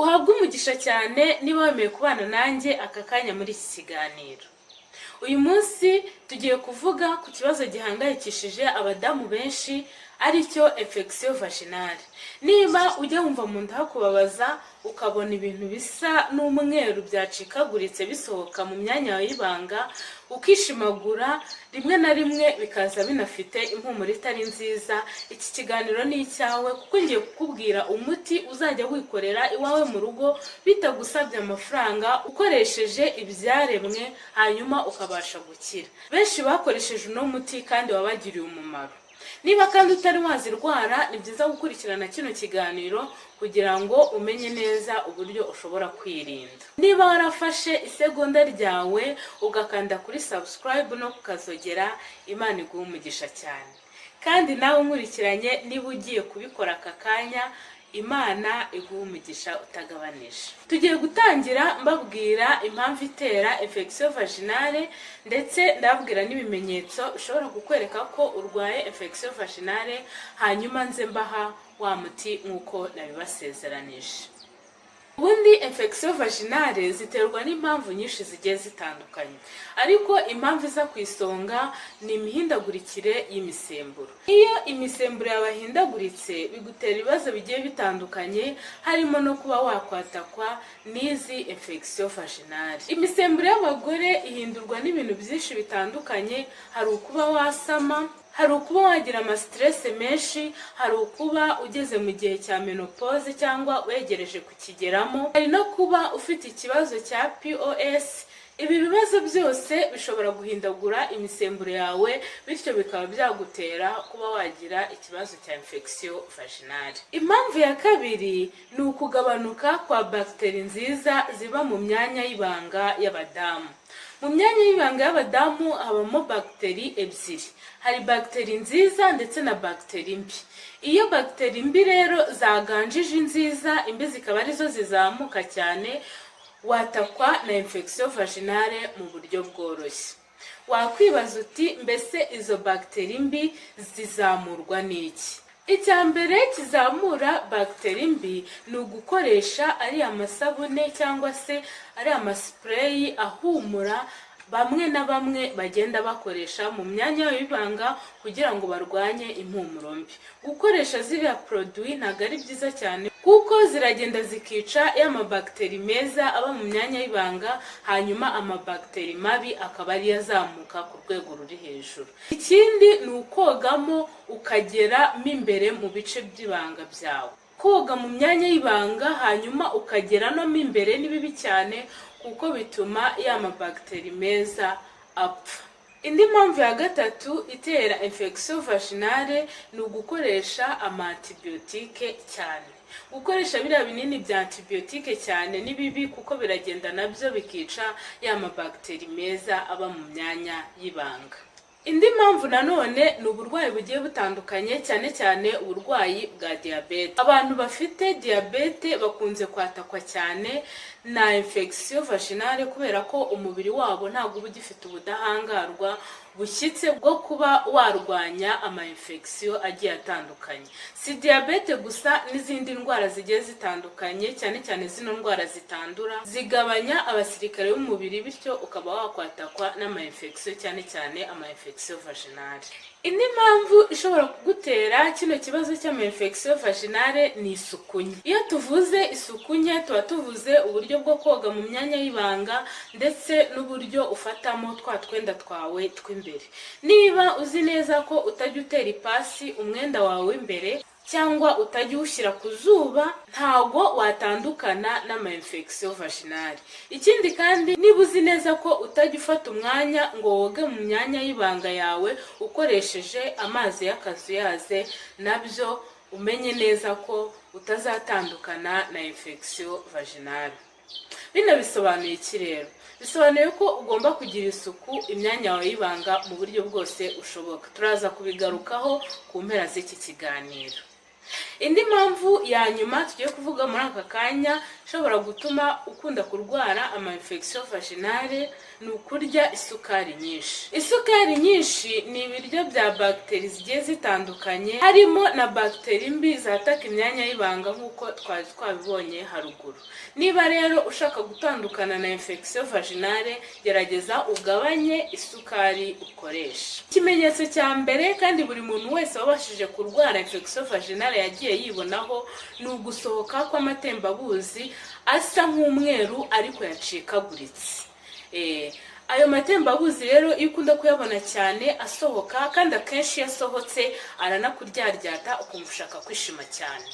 Uhabwe umugisha cyane niba wemeye kubana nanjye aka kanya muri iki kiganiro. Uyu munsi tugiye kuvuga ku kibazo gihangayikishije abadamu benshi, aricyo infection vaginale. Niba ujya wumva mu nda hakubabaza, ukabona ibintu bisa n'umweru byacikaguritse bisohoka mu myanya yawe y'ibanga, ukishimagura, rimwe na rimwe bikaza binafite impumuro itari nziza, iki kiganiro ni icyawe, kuko ngiye kukubwira umuti uzajya wikorera iwawe mu rugo bitagusabye amafaranga, ukoresheje ibyaremwe, hanyuma ukabasha gukira. Benshi bakoresheje uno muti kandi wabagiriye umumaro. Niba kandi utari wazirwara, ni byiza gukurikirana kino kiganiro kugira ngo umenye neza uburyo ushobora kwirinda. Niba warafashe isegonda ryawe ugakanda kuri subscribe no kukazogera, Imana iguha umugisha cyane. Kandi nawe unkurikiranye, niba ugiye kubikora aka kanya, Imana iguha umugisha utagabanije. Tugiye gutangira mbabwira impamvu itera infection vaginale, ndetse ndababwira n'ibimenyetso bishobora kukwereka ko urwaye infection vaginale, hanyuma nze mbaha wa muti nk'uko nabibasezeranije. Ubundi infection vaginale ziterwa n'impamvu nyinshi zigiye zitandukanye, ariko impamvu iza ku isonga ni imihindagurikire y'imisemburo. Iyo imisemburo yawe yahindaguritse, bigutera ibibazo bigiye bitandukanye, harimo no kuba wakwatakwa n'izi infection vaginale. Imisemburo y'abagore ihindurwa n'ibintu byinshi bitandukanye. Hari ukuba wasama, hari ukuba wagira ama stress menshi, hari ukuba ugeze mu gihe cya menopause cyangwa wegereje kukigeramo, hari no kuba ufite ikibazo cya POS. Ibi bibazo byose bishobora guhindagura imisemburo yawe, bityo bikaba byagutera kuba wagira ikibazo cya infection vaginale. Impamvu ya kabiri ni ukugabanuka kwa bagiteri nziza ziba mu myanya y'ibanga y'abadamu. Mu myanya y'ibanga y'abadamu habamo bagiteri ebyiri: hari bagiteri nziza ndetse na bagiteri mbi. Iyo bagiteri mbi rero zaganjije inziza, imbi zikaba arizo zizamuka cyane, watakwa na infection vaginale mu buryo bworoshye. Wakwibaza uti: "Mbese izo bagiteri mbi zizamurwa n'iki?" Icya mbere kizamura bagiteri mbi ni ugukoresha ariya masabune cyangwa se ariya ma spray ahumura bamwe na bamwe bagenda bakoresha mu myanya y'ibanga kugira ngo barwanye impumuro mbi. Gukoresha ziriya produit ntabwo ari byiza cyane, kuko ziragenda zikica ya mabagiteri meza aba mu myanya y'ibanga, hanyuma amabagiteri mabi akaba ariyo azamuka ku rwego ruri hejuru. Ikindi ni ukogamo ukagera mo imbere mu bice by'ibanga byawe. Koga mu myanya y'ibanga hanyuma ukagera no mo imbere ni bibi cyane, kuko bituma ya mabagiteri meza apfa. Indi mpamvu ya gatatu itera infection vaginale ni ugukoresha ama antibiotique cyane. Gukoresha biriya binini bya antibiotique cyane ni bibi, kuko biragenda nabyo bikica ya mabagiteri meza aba mu myanya y'ibanga. Indi mpamvu nanone ni uburwayi bugiye butandukanye, cyane cyane uburwayi bwa diyabete. Abantu bafite diyabete bakunze kwatakwa cyane na infection vaginale, kubera ko umubiri wabo ntabwo uba ugifite ubudahangarwa bushyitse bwo kuba warwanya ama infection agiye atandukanye. Si diyabete gusa, n'izindi ndwara zigiye zitandukanye, cyane cyane zino ndwara zitandura, zigabanya abasirikare b'umubiri, bityo ukaba wakwatakwa n'ama infection, cyane cyane ama infection vaginale. Indi mpamvu ishobora kugutera kino kibazo cy'ama infection vaginale ni isuku nke. Iyo tuvuze isuku nke, tuba tuvuze uburyo bwo koga mu myanya y'ibanga ndetse n'uburyo ufatamo twa twenda twawe tw'imbere. Niba uzi neza ko utajya utera ipasi umwenda wawe w'imbere cyangwa utajya uwushyira ku zuba, ntago watandukana n'ama infection vaginale. Ikindi kandi, niba uzi neza ko utajya ufata umwanya ngo woge mu myanya y'ibanga yawe ukoresheje amazi y'akazuyaze, nabyo umenye neza ko utazatandukana na infection vaginale. Bino bisobanuye iki rero? Bisobanuye ko ugomba kugira isuku imyanya yawe y'ibanga mu buryo bwose ushoboka. Turaza kubigarukaho ku mpera z'iki kiganiro. Indi mpamvu ya nyuma tugiye kuvuga muri aka kanya ishobora gutuma ukunda kurwara ama infection vaginale ni ukurya isukari nyinshi. Isukari nyinshi ni ibiryo bya bagiteri zigiye zitandukanye, harimo na bagiteri mbi zataka imyanya y'ibanga, nk'uko twari twabibonye haruguru. Niba rero ushaka gutandukana na infection vaginale, gerageza ugabanye isukari ukoresha. Ikimenyetso cya mbere, kandi buri muntu wese wabashije kurwara infection vaginale yagiye yibonaho, ni ugusohoka kw'amatembabuzi asa nk'umweru ariko yacikaguritse. Ayo matembabuzi rero, iyo ukunda kuyabona cyane asohoka, kandi akenshi iyo asohotse aranakuryaryata, ukumva ushaka kwishima cyane,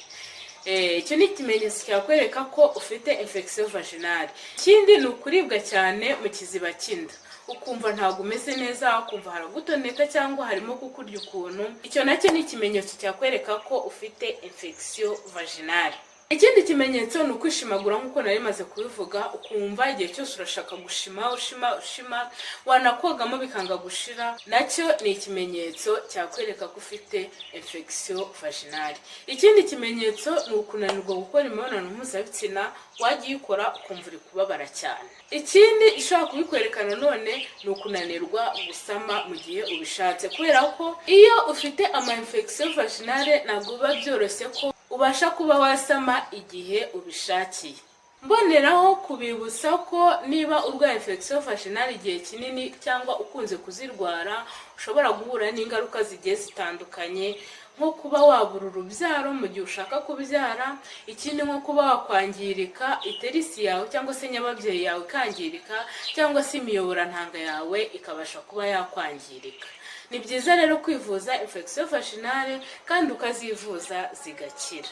icyo ni ikimenyetso cyakwereka ko ufite infection vaginale. Ikindi ni ukuribwa cyane mu kiziba cy'inda, ukumva ntabwo umeze neza, ukumva haragutoneka cyangwa harimo kukurya ukuntu. Icyo nacyo ni ikimenyetso cyakwereka ko ufite infection vaginale. Ikindi kimenyetso ni ukwishimagura, nk'uko nari maze kubivuga, ukumva igihe cyose urashaka gushima, ushima, ushima, wanakogamo bikanga gushira. Nacyo ni ikimenyetso cyakwereka ko ufite infection vaginale. Ikindi kimenyetso ni ukunanirwa gukora imibonano mpuzabitsina, wajya uyikora ukumva uri kubabara cyane. Ikindi ishobora kubikwereka nanone ni ukunanirwa gusama mu gihe ubishatse, kubera ko iyo ufite ama infection vaginale ntabwo biba byoroshye ko ubasha kuba wasama igihe ubishakiye. Mboneraho kubibutsa ko niba urwaye infection vaginale igihe kinini cyangwa ukunze kuzirwara, ushobora guhura n'ingaruka zigiye zitandukanye, nko kuba wabura urubyaro mu gihe ushaka kubyara, ikindi nko kuba wakwangirika utérus yawe cyangwa se nyababyeyi yawe ikangirika, cyangwa se imiyoborantanga yawe ikabasha kuba yakwangirika. Ni byiza rero kwivuza infection vaginale kandi ukazivuza zigakira.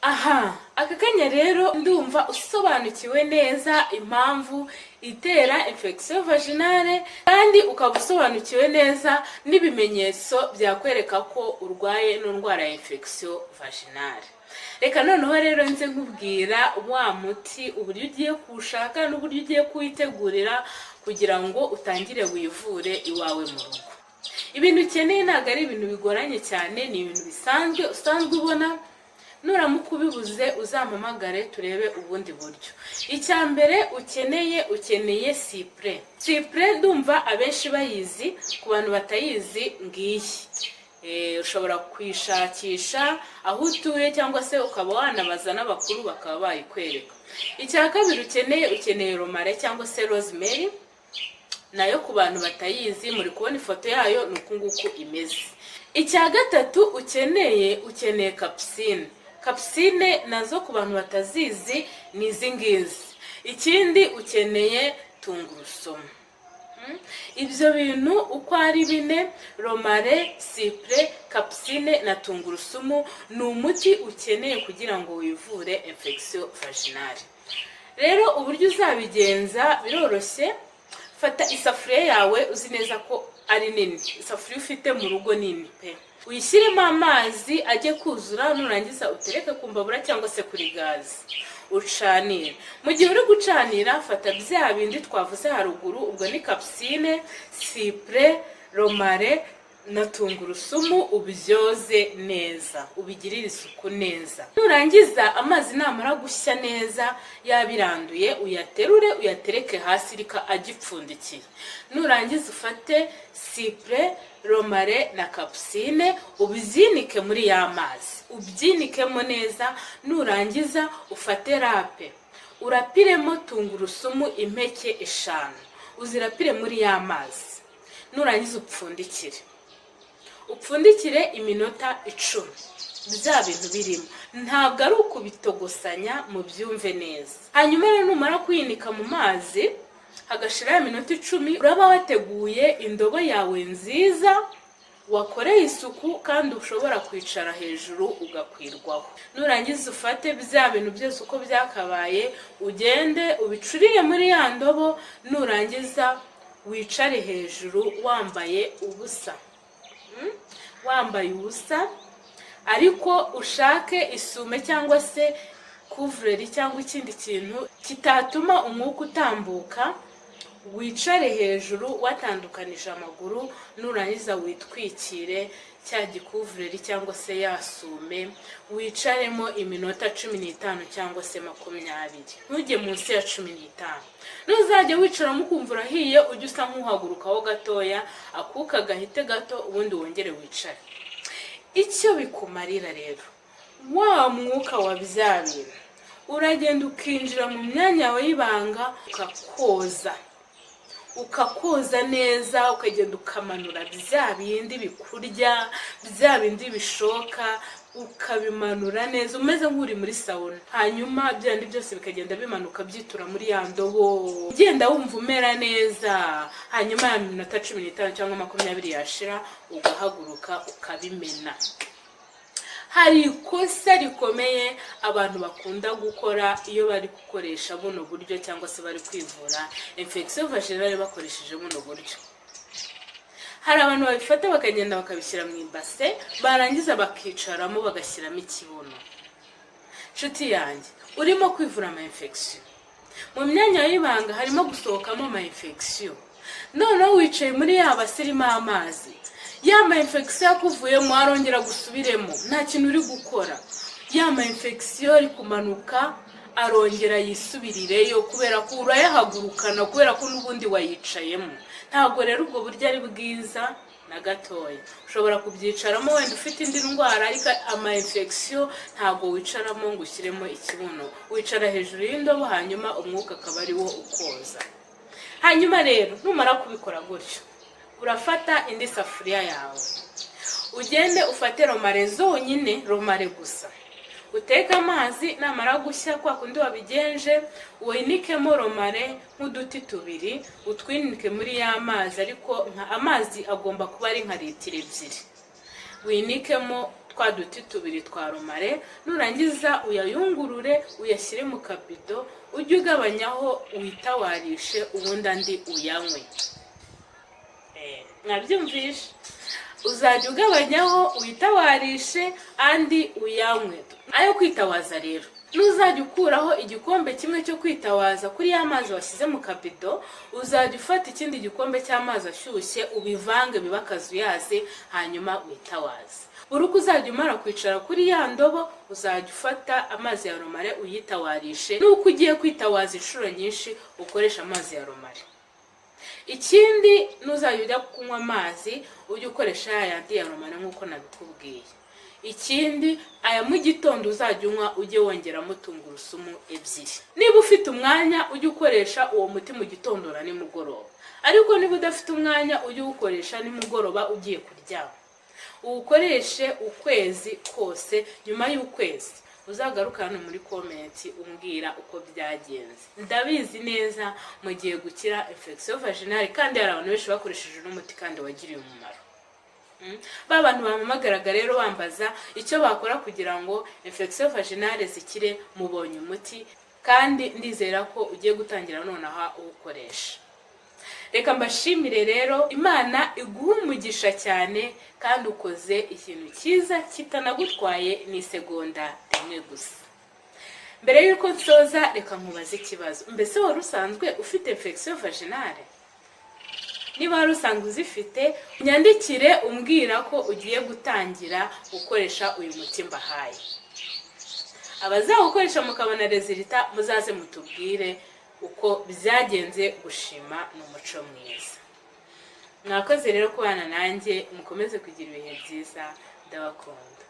Aha aka kanya rero ndumva usobanukiwe neza impamvu itera infection vaginale, kandi ukaba usobanukiwe neza n'ibimenyetso byakwereka ko urwaye n'indwara ya infection vaginale. Reka noneho rero nze nkubwira wa muti, uburyo ugiye kuwushaka n'uburyo ugiye kuwitegurira kugira ngo utangire wivure iwawe mu rugo. Ibintu ukeneye ntabwo ari ibintu bigoranye cyane, ni ibintu bisanzwe usanzwe ubona. Nuramuka ubibuze uzampamagare turebe ubundi buryo. Icya mbere ukeneye, ukeneye cyprès. Cyprès ndumva abenshi bayizi, ku bantu batayizi ngiyi. Ushobora kuyishakisha aho utuye cyangwa se ukaba wanabaza n'abakuru bakaba bayikwereka. Icya kabiri ukeneye, ukeneye romarin cyangwa se rosemary. Nayo ku bantu batayizi, muri kubona ifoto yayo, ni uku nguku imeze. Icya gatatu ukeneye, ukeneye capucine. Capucine nazo ku bantu batazizi ni izi ngizi. Ikindi ukeneye tungurusumu. Ibyo bintu uko ari bine, romarin, cyprès, capucine na tungurusumu, ni umuti ukeneye kugira ngo wivure infection vaginale. Rero uburyo uzabigenza biroroshye. Fata isafuriya yawe uzi neza ko ari nini, isafuriya ufite mu rugo nini pe, uyishyiremo amazi ajye kuzura. Nurangiza utereke ku mbabura cyangwa se kuri gaze, ucanire. Mu gihe uri gucanira, fata bya bindi twavuze haruguru, ubwo ni capucine, cyprès, romarin na tungurusumu, ubyoze neza, ubigirire isuku neza. Nurangiza, amazi namara gushya neza yabiranduye, uyaterure uyatereke hasi rika agipfundikiye. Nurangiza ufate cyprès, romarin na capucine, ubyinike muri ya mazi, ubyinikemo neza. Nurangiza ufate râpe, urapiremo tungurusumu impeke 5, uzirapire muri ya mazi. Nurangiza upfundikire, upfundikire iminota 10 bya bintu birimo. Ntabwo ari ukubitogosanya, mubyumve neza. Hanyuma rero numara kuyinika mu mazi hagashiraho iminota 10, uraba wateguye indobo yawe nziza wakoreye isuku kandi ushobora kwicara hejuru ugakwirwaho. Nurangiza ufate bya bintu byose uko byakabaye, ugende ubicurire muri ya ndobo. Nurangiza wicare hejuru wambaye ubusa. Wambaye ubusa, ariko ushake isume cyangwa se couvre-lit cyangwa ikindi kintu kitatuma umwuka utambuka. Wicare hejuru watandukanije amaguru, nurangiza witwikire cya gikuvureri cyangwa se ya sume, wicaremo iminota 15 cyangwa se 20, ntujye munsi ya 15. Nuzajya wicaramo ukumva urahiye, ujye usa nk'uhagurukaho gatoya, akuka gahite gato, ubundi wongere wicare. Icyo bikumarira rero, wa mwuka wa bya bintu uragenda ukinjira mu myanya yawe y'ibanga, ukakoza neza, ukagenda ukamanura bya bindi bikurya, bya bindi bishoka, ukabimanura neza umeze nk'uri muri sauna. Hanyuma bya bindi byose bikagenda bimanuka byitura muri ya ndobo, ugenda wumva umera neza. Hanyuma ya minota 15 cyangwa 20 yashira, ugahaguruka ukabimena. Hari ikosa rikomeye abantu bakunda gukora iyo bari gukoresha buno buryo cyangwa se bari kwivura infection vaginale bakoresheje buno buryo. Hari abantu babifata bakagenda bakabishyira mu ibase, barangiza bakicaramo, bagashyiramo ikibuno. Nshuti yanjye, urimo kwivura ama infection mu myanya y'ibanga, harimo gusohokamo ama infection, noneho wicaye muri ya base irimo amazi, ya ma infection yakuvuyemo arongera gusubiremo. Nta kintu uri gukora, ya ma infection ari kumanuka arongera yisubirireyo, kubera ko urayahagurukana, kubera ko n'ubundi wayicayemo. Ntabwo rero ubwo buryo ari bwiza na gatoya. Ushobora kubyicaramo wenda ufite indi ndwara, ariko ama infection ntabwo wicaramo ngo ushyiremo ikibuno. Wicara hejuru y'indobo, hanyuma umwuka akaba ari wo ukoza. Hanyuma rero numara kubikora gutyo, urafata indi safuriya yawe, ugende ufate romarin zonyine, romarin gusa, uteke amazi. Namara gushya, kwa kundi wabigenje, winikemo romarin nk'uduti tubiri, utwinike muri ya mazi, ariko nka amazi agomba kuba ari nka litiro 2. Winikemo twa duti tubiri twa romarin, nurangiza uyayungurure, uyashyire mu kabido, ujye ugabanyaho witawarishe, ubundi andi uyanywe. Mwabyumvishe? Uzajya ugabanyaho witawarishe, andi uyanywe. Ayo kwitawaza rero, nuzajya ukuraho igikombe kimwe cyo kwitawaza kuri ya mazi washyize mu kabido, uzajya ufata ikindi gikombe cy'amazi ashyushye, ubivange bibe akazuyaze, hanyuma witawaze. Buri uko uzajya umara kwicara kuri ya ndobo, uzajya ufata amazi ya romarin uyitawarishe. Nuko ugiye kwitawaza inshuro nyinshi, ukoresha amazi ya romarin. Ikindi, nuzajya ujya kunywa amazi, ujye ukoresha ya yandi ya romarin nk'uko nabikubwiye. Ikindi, aya mu gitondo uzajya unywa, ujye wongeramo tungurusumu ebyiri. Niba ufite umwanya, ujye ukoresha uwo muti mu gitondo na nimugoroba, ariko niba udafite umwanya, ujye uwukoresha nimugoroba ugiye kuryama. Uwukoreshe ukwezi kose. Nyuma y'ukwezi uzagaruka hano muri comment umbwira uko byagenze. Ndabizi neza mugiye gukira infection vaginale, kandi hari abantu benshi bakoresheje uno muti kandi wagiriye umumaro. Ba bantu bampamagaraga rero bambaza icyo bakora kugira ngo infection vaginale zikire, mubonye umuti, kandi ndizera ko ugiye gutangira nonaha uwukoresha. Reka mbashimire rero, Imana iguha umugisha cyane, kandi ukoze ikintu cyiza kitanagutwaye n'isegonda rimwe gusa. Mbere y'uko nsoza, reka nkubaze ikibazo: mbese wari usanzwe ufite infection vaginale? Niba wari usanzwe uzifite, nyandikire umbwira ko ugiye gutangira gukoresha uyu muti mbahaye. Abazawukoresha mukabona résultat, muzaze mutubwire uko byagenze. Gushima ni umuco mwiza. Mwakoze rero kubana nanjye, mukomeze kugira ibihe byiza, ndabakunda.